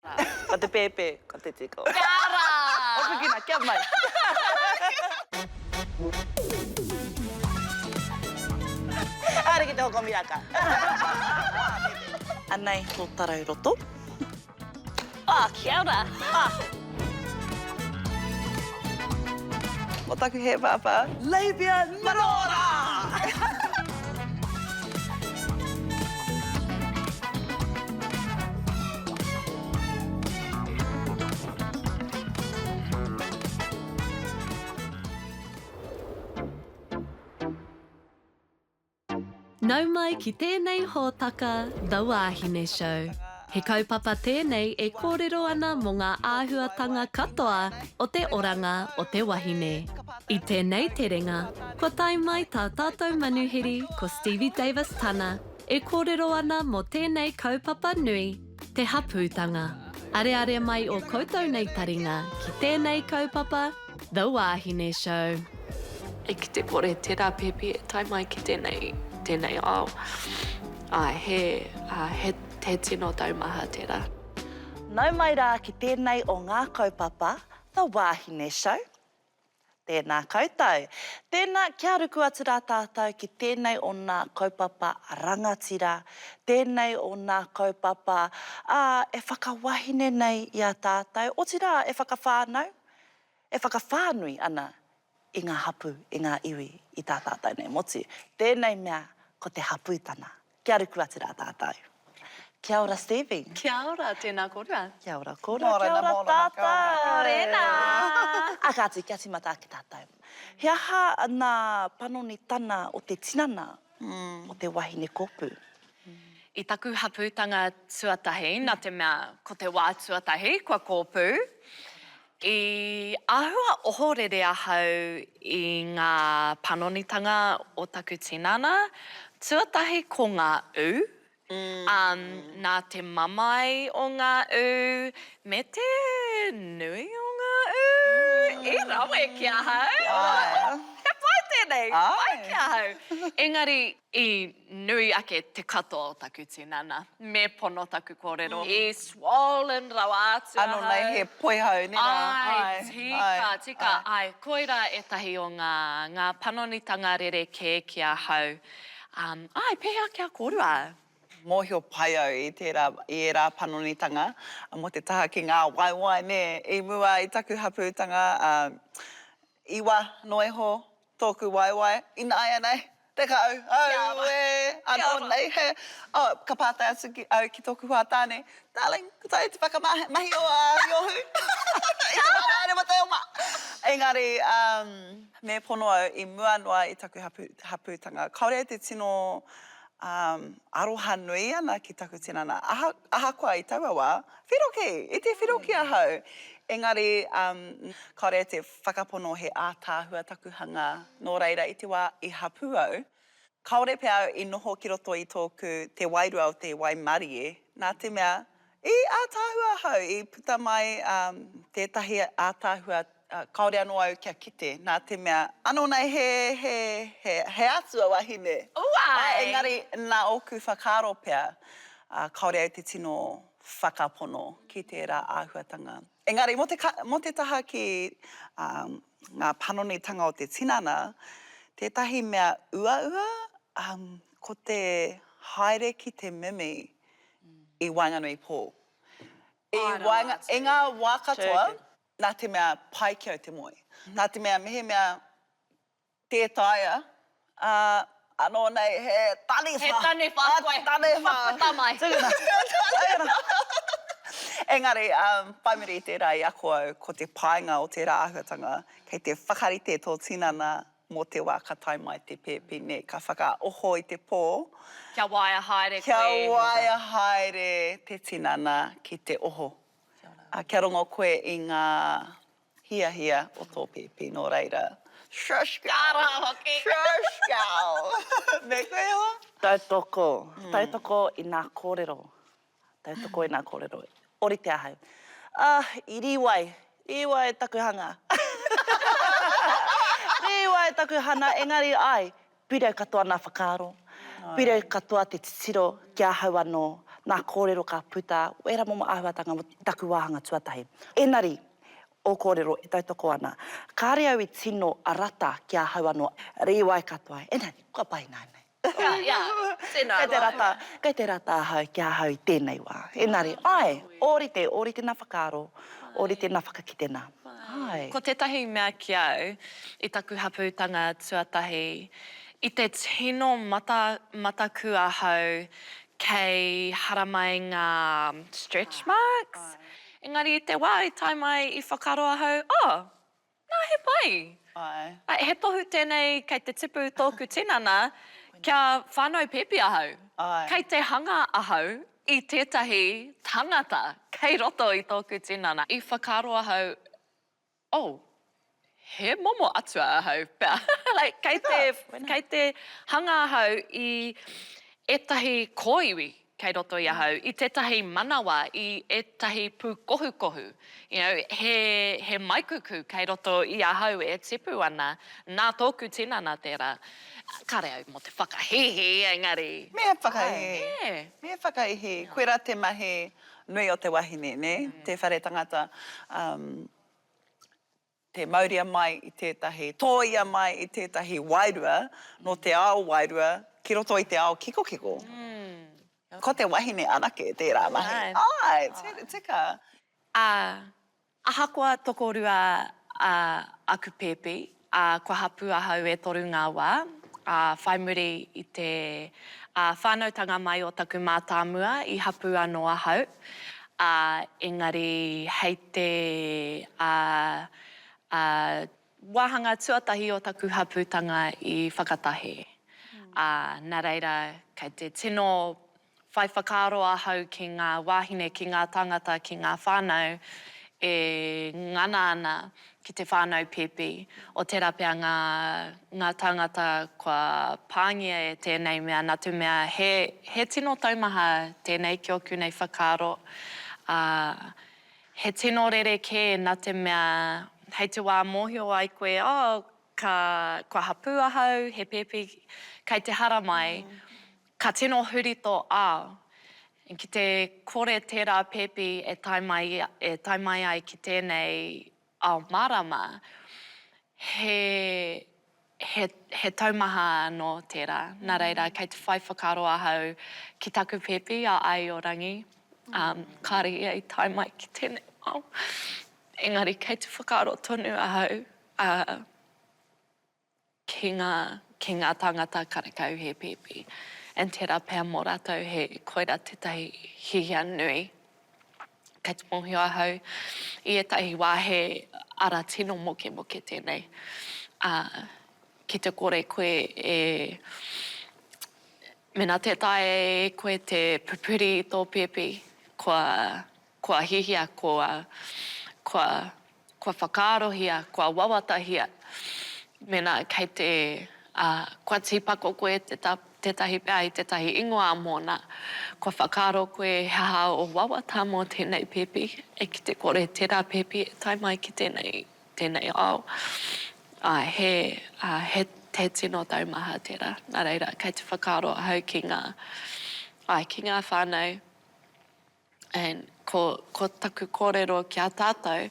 Ko te pēpē, ko te tiko. Kia ora! Hopukina, kia mai! Haere ki te hoko miraka. Anei tō tarau roto. Ah, kia ora! Ah! Mo taku hē pāpā. Labia minora! Nau mai ki tēnei hōtaka The Wāhine Show. He kaupapa tēnei e kōrero ana mō ngā āhuatanga katoa o te oranga o te wahine. I tēnei terenga, kua tae mai tā tātou manuhiri ko Stevie Davis Tana e kōrero ana mō tēnei kaupapa nui, te hapūtanga. Areare mai ō koutou nei taringa ki tēnei kaupapa The Wāhine Show. I ki te kore tērā pēpi e tae mai ki tēnei, tēnei ao. Āe, he, ā, he, he tino taumaha tērā. Nau mai rā ki tēnei o ngā kaupapa The Wāhine Show. Tēnā koutou. Tēnā, kia ruku atu rā tātou ki tēnei o nā kaupapa rangatira, tēnei o nā kaupapa, ā, e whakawahine nei i a tātou, otirā e whakawhānau, e whakawhānui ana i ngā hapū, i ngā iwi i tā tātou nei motu. Tēnei mea ko te hapūtana. Kia ruku atu rā tātou. Kia ora Stevie. Kia ora, tēnā kōrua. Kia ora kōrua, kia ora tātou. Mōrena. Ā kāti, kia tīmata ake tātou. He aha nā panonitana o te tinana o te wahine kōpū? I taku hapūtanga tuatahi, nā te mea ko te wā tuatahi kua kōpū, i āhua ohorere ahau i ngā panonitanga o taku tinana. Tuatahi ko ngā ū, ā, nā te mamae o ngā ū me te nui o ngā ū i rawe ki ahau. He pai tēnei, pai ki ahau. Engari I nui ake te katoa o taku tinana. Me pono taku kōrero. I swollen rawa atu ahau. Ano nei he poihau, nē rā? Āe, tika, tika, āe. Koirā ētahi o ngā, ngā panonitanga rerekē ki ahau. Āe, pēhea ki a kōrua? Mōhio pai au i tērā, i ērā panonitanga mō te taha ki ngā waewae, nē, i mua i taku hapūtanga, ā, iwa noa iho Tōku waewae, ināianei, 10, auē, anō nei he, oh, ka pātai atu ki, au ki tōku hoa tāne, darling, ko tāu te whakamahi mahi o ā Yohu i te wā haere mō te oma. Engari, um, me pono au i mua noa i taku hapu, hapūtanga, kāore au te tino um, aroha nui ana ki taku tinana, aha, ahakoa i taua wā, whiroki, i te whiroki ahau. Engari, um, kāore au te Whakapono he ātaahua taku hanga, nō reira i te wā i hapū au, kāore pea au i noho ki roto i tōku te wairua o te waimarie, nā te mea, i ātaahua ahau, i puta mai tētahi ātaahua kāore anō au kia kite, nā te mea, anō nei he, he, he, he atua wahine. Āe, engari nā ōku whakaaro pea, kāore au te tino whakapono ki tērā āhuatanga. Engari, mō te, mō te taha ki ngā panonitanga o te tinana, tētahi mea uaua, ko te haere ki te mimi i waenganui pō. I waenga, i ngā wā katoa, nā te mea pai ki au te moe. Nā te mea mehemea Tē taea, ā, anō nei he taniwha! He taniwha koe! A taniwha! Puta mai! Tukuna! Tukuna! Engari, whai muri i tērā i ako au, ko te painga o tērā āhuatanga, kei te whakarite tō tinana mō te wā ka tae mai te pēpi, nē, ka whakaoho i te pō. Kia waia haere koe. Kia waia haere te tinana ki te oho. Ā, kia rongo koe i ngā hiahia o tō pēpi, nō reira, shush girl! Ka raha hoki! Shush girl! Me koe e hoa? Tautoko, tautoko i nā kōrero, tautoko i nā kōrero. Orite ahau. Ah, i rīwai, rīwai taku hanga. Rīwai taku hana, engari ai, pirau katoa nā whakaaro. Pirau katoa te titiro ki ahau anō, nā kōrero ka puta, wērā momo āhuatanga mō taku wāhanga tuatahi. Engari, ō kōrero e tautoko ana. Kāre au i tino rata ki ahau anō, rīwai katoa, engari, kua pai nāianei. Kei te rata, kei te rata ahau ki ahau i tēnei wā. Engari, āe, ōrite, ōrite nā whakaaro, ōrite nā whakakitenga. Āe. Ko tētahi mea ki au, i taku hapūtanga tuatahi, i te tino mata, mataku ahau kei haramai ngā stretch marks. Engari i te wā i tae mai i whakaaro ahau, oh, Nā, he pai. Āe. Āe, he tohu tēnei kei te tipu tōku tinana kia whānau pēpi ahau. Āe. Kei te hanga ahau i tētahi tangata kei roto i tōku tinana. I whakaaro ahau, oh, he momo atua ahau pea. Like, kei te, kei te hanga ahau i ētahi kōiwi kei roto i ahau, i tētahi manawa, i ētahi pūkohukohu, you know, he, he maikuku kei roto i ahau e tipu ana, nā tōku tinana tērā. Kāre au mō te whakahīhī, engari. Me whakahīhī. Āe. Me whakahīhī. Koirā te mahi nui o te wahine, nē, te whare tangata. Um, te mauria mai i tētahi, tōia mai i tētahi wairua nō te ao wairua ki roto i te ao kikokiko. Ko te wahine anake tērā mahi. Āe, tika. Ā, ahakoa tokorua aku pēpi, ā, kua hapū ahau e toru ngā wā, ā, whai muri i te whānautanga mai o taku mātāmua i hapū anō ahau, ā, engari hei te, ā, ā, wāhanga tuatahi o taku hapūtanga i whakatahe. Ā, nā reira, kei te tino whai whakaaro ahau ki ngā wāhine, ki ngā tāngata, ki ngā whānau e ngana ana ki te whānau pēpi, otirā pea ngā, ngā tāngata kua pāngia e tēnei mea, nā te mea he, he tino taumaha tēnei ki ōku nei whakaaro, ā, he tino rerekē nā te mea hei te wā mōhio ai koe, oh, ka, kua hapū ahau, he pēpi kei te haramai, ka tino huri tō ao. Ki te kore tērā pēpi e tae mai, e tae mai ai ki tēnei ao mārama, he, he, he taumaha anō tērā. Nā reira, kei te whai whakaaro ahau ki taku pēpi, a Aiorangi, um, kāre ia i tae mai ki tēnei ao. Engari kei te whakaaro tonu ahau, ā, ki ngā, ki ngā tāngata karekau he pēpi. And tērā pea mō rātou he koirā tētahi hiahia nui. Kei te mōhio ahau i ētahi wā he ara tino mokemoke tēnei. Ā, ki te kore koe e, mēnā tē taea e koe te pupuri i tō pēpi, kua, Kua hihia, kua, kua, kua whakaarohia, kua wawatahia. Mēnā kei te, ā, kua tīpako koe te ta, tētahi pea i tētahi ingoa mōna, kua whakaaro koe he aha ō wawata mō tēnei pēpi, e ki te kore tērā pēpi e tae mai ki tēnei, tēnei ao. Āe, he, ā, he, he tino taumaha tērā. Nā reira, kei te whakaaro ahau ki ngā, āe, ki ngā whānau, And ko, ko taku kōrero ki a tātou,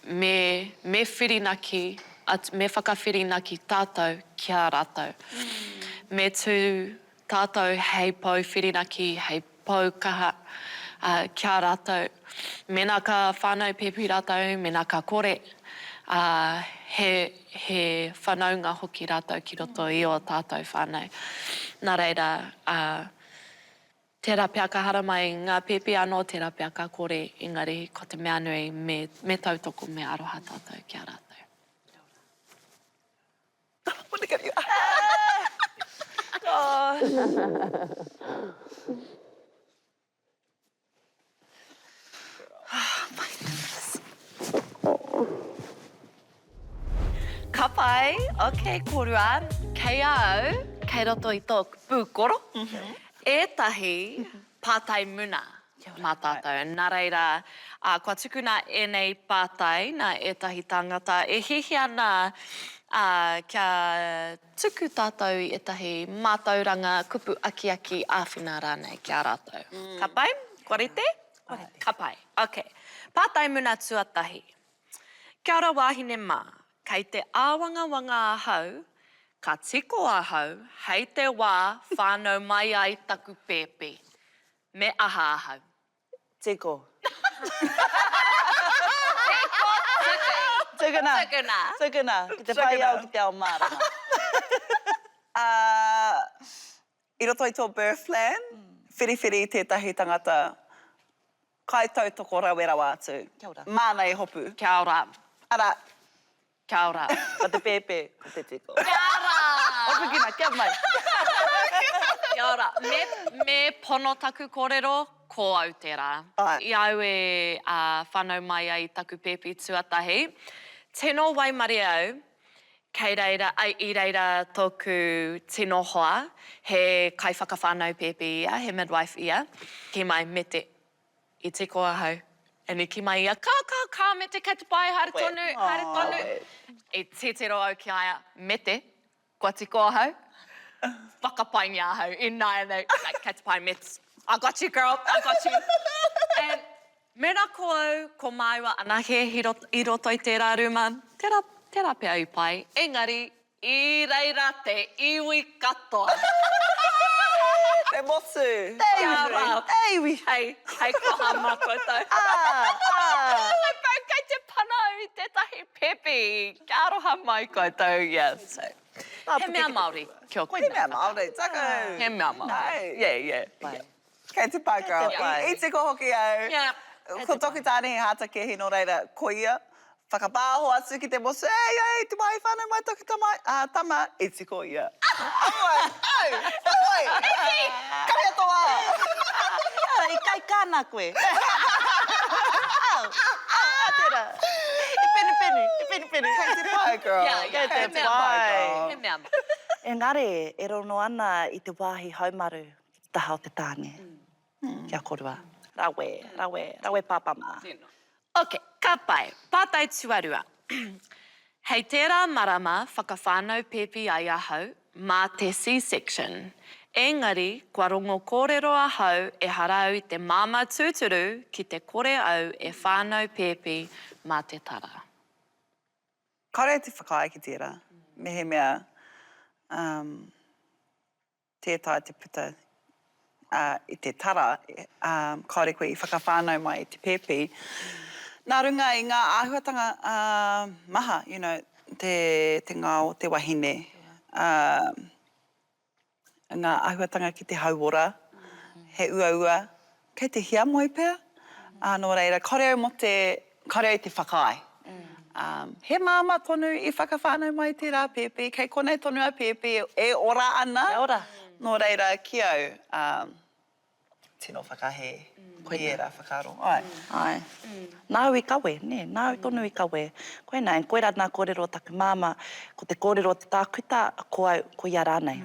me, me whirinaki atu, me whakawhirinaki tātou ki a rātou. Me tū tātou hei pou whirinaki, hei pou kaha ki a rātou. Mēnā ka whānau pēpi rātou, mēnā ka kore, ā, he, he whanaunga hoki rātou ki roto i ō tātou whānau. Nā reira, ā, Tērā pea ka haramai ngā pēpi anō, tērā pea ka kore, engari ko te mea nui me, me tautoko, me aroha tātou ki a rātou. Ka pai, ok korua, kei a au, kei roto i tōku pūkoro, ētahi pātai muna mā tātou. Nā reira, kua tukuna ēnei pātai nā ētahi tāngata e hiahia ana. Ā, kia tuku tātou i ētahi mātauranga, kupu akiaki, āwhina rānei ki a rātou. Ka pai? Kua rite? Kua rite. Ka pai. Ok. Pātai muna tuatahi. Kia ora wāhine mā. Kei te āwangawanga ahau, ka tiko ahau hei te wā whānau mai ai taku pēpi. Me aha ahau? Tiko. Tiko tuku. Tukuna. Tukuna. Tukuna. Ki te whai ao ki te ao mārama. Ā, i roto i tō birth plan, whiriwhiri i tētahi tangata kaitautoko rawe rawa atu. Kia ora. Māna e hopu. Kia ora. Arā. Kia ora. Ko te pēpē, ko te tiko. Kia ora! Hopukina, kia mai. Kia ora. Me, me pono taku kōrero, ko au tērā. Āe. I a au e whānau mai ai i taku pēpi tuatahi, tino waimarie au, kei reira, ai, i reira tōku tino hoa, he kaiwhakawhānau pēpi ia, he midwife ia, kī mai, Mete, I tiko ahau. And i ki mai ia, Ka, ka, ka, Mete, kei te pai, haere tonu, haere tonu. I titiro au ki a ia, Mete, kua tiko ahau, whakapaingia ahau ināianei, like, kei te pai, Mete, I got you girl, I got you. And mēnā ko au, ko māua anahe i roto i tērā rūma, tērā, tērā pea i pai, engari I reira te iwi katoa. Te motu. Te iwi. Te iwi. Hei, hei koha mā koutou. Ā, ā. My friend, kei te pana au i tētahi pepi. Kia aroha mai koutou, yeah, so. He mea Māori. Kia ora. He mea Māori, taku. He mea Māori. Yeah, yeah. Pai. Kei te pai, girl. Kei te pai. I tiko hoki au. Yeah. Ko toku tāne he hātakehi nō reira, ko ia, whakapāho atu ki te motu, ei, ei, te wā i whānau mai taku tama, ā, tama, i tiko ia. I'm like, au, oi, kawea tō ā. Ara, i kaikā nā koe. Au, au, ā tērā. I penupenu, i penupenu. Kei te pai, girl. Yeah, yeah. Kei te pai, girl. He mea. Engari, e rono ana i te wāhi haumaru ki te taha o te tāne. Kia korua. Rawe, rawe, rawe pāpā mā. Tēnā. Ok, ka pai. Pātai tuarua. Hei tērā marama whakawhānau pēpi ai ahau mā te C-section. Engari, kua rongo kōrero ahau ehara au i te māmā tūturu ki te kore au e whānau pēpi mā te tara. Kāore te whakaae ki tērā, mehemea, um, tē taea te puta i te tara, ā, kāore koe i whakawhānau mai i te pēpi. Nā runga i ngā āhuatanga maha, you know, te, te ngao, te wahine, ā, ngā āhuatanga ki te hauora, he uaua, Kei te hiamoe pea, ā, nō reira, kāore au mō te, kāore au i te whakaae. Ā, he māmā tonu i whakawhānau mai tērā pēpi, kei konei tonu a pēpi e ora ana. Kia ora. Nō reira, ki au, ā, tino whakahē i ērā whakaaro. Āe. Āe. Nāu i kawe, nē, nāu tonu i kawe. Koinā, and koirā nā kōrero o taku māmā, ko te kōrero o te tākuta, ko au, ko ia rānei.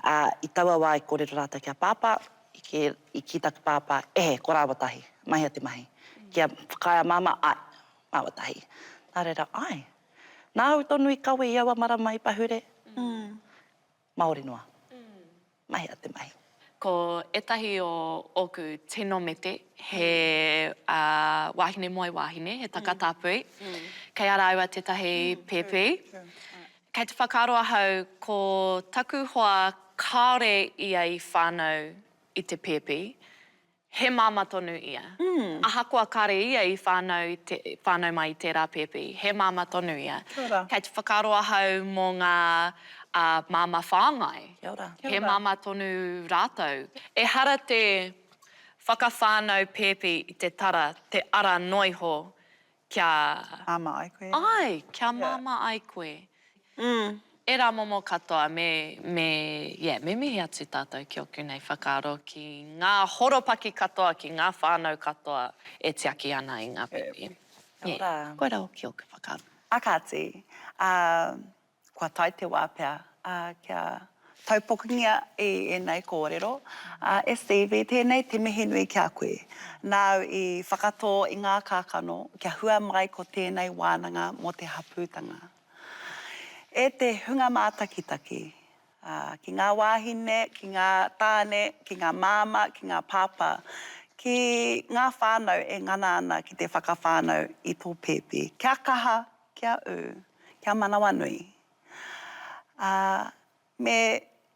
Ā, i taua wā i kōrero rātou ki a Pāpā, I kī, i kī taku pāpā, Ehe, ko rāua tahi, mahia te mahi. Kia whakaae a māmā, Āe, māua tahi. Nā reira, āe. Nāu tonu i kawe i aua marama i pahure, Māori noa. Mahia te mahi. Ko ētahi o ōku tino mete, he wāhine moe wāhine, he takatāpui. Kei a rāua tētahi pēpi. Kei te whakaaro ahau ko taku hoa kāore ia i whānau i te pēpi, he māmā tonu ia. Ahakoa kāre ia i whānau i te, whānau mai i tērā pēpi, he māmā tonu ia. Kei te whakaaro ahau mō ngā māmā whāngai. He māmā tonu rātou. Ehara te whakawhānau pēpi i te tara, te ara noa iho kia. Māmā ai koe. Āe, kia māmā ai koe. Mm. Ērā momo katoa, me, me, yeah, me mihi atu tātou ki ōku nei whakaaro ki ngā horopaki katoa, ki ngā whānau katoa e tiaki ana i ngā pēpi. Kia ora. Yeah, koirā hoki ōku whakaaro. A kāti, ā, Kua tae te wā pea kia taupokingia i ēnei kōrero. E Stevie, tēnei te mihi nui ki a koe. Nāu i whakatō i ngā kākano kia hua mai ko tēnei wānanga mō te hapūtanga. E te hunga mātakitaki, ā, ki ngā wāhine, ki ngā tāne, ki ngā māmā, ki ngā pāpā, ki ngā whānau e ngana ana ki te whakawhānau i tō pēpi. Kia kaha, kia ū, kia manawanui. Ā, me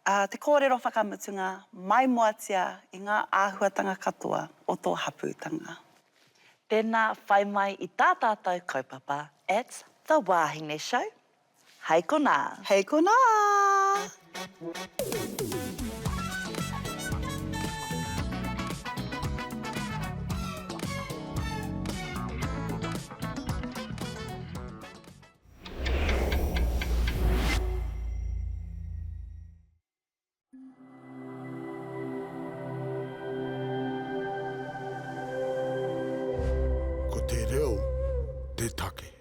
te kōrero whakamutunga, maimoatia i ngā āhuatanga katoa o tō hapūtanga. Tēnā, whai mai i tā tātou kaupapa at The Wāhine Show. Hei konā! Hei konā! Ko te reo te take.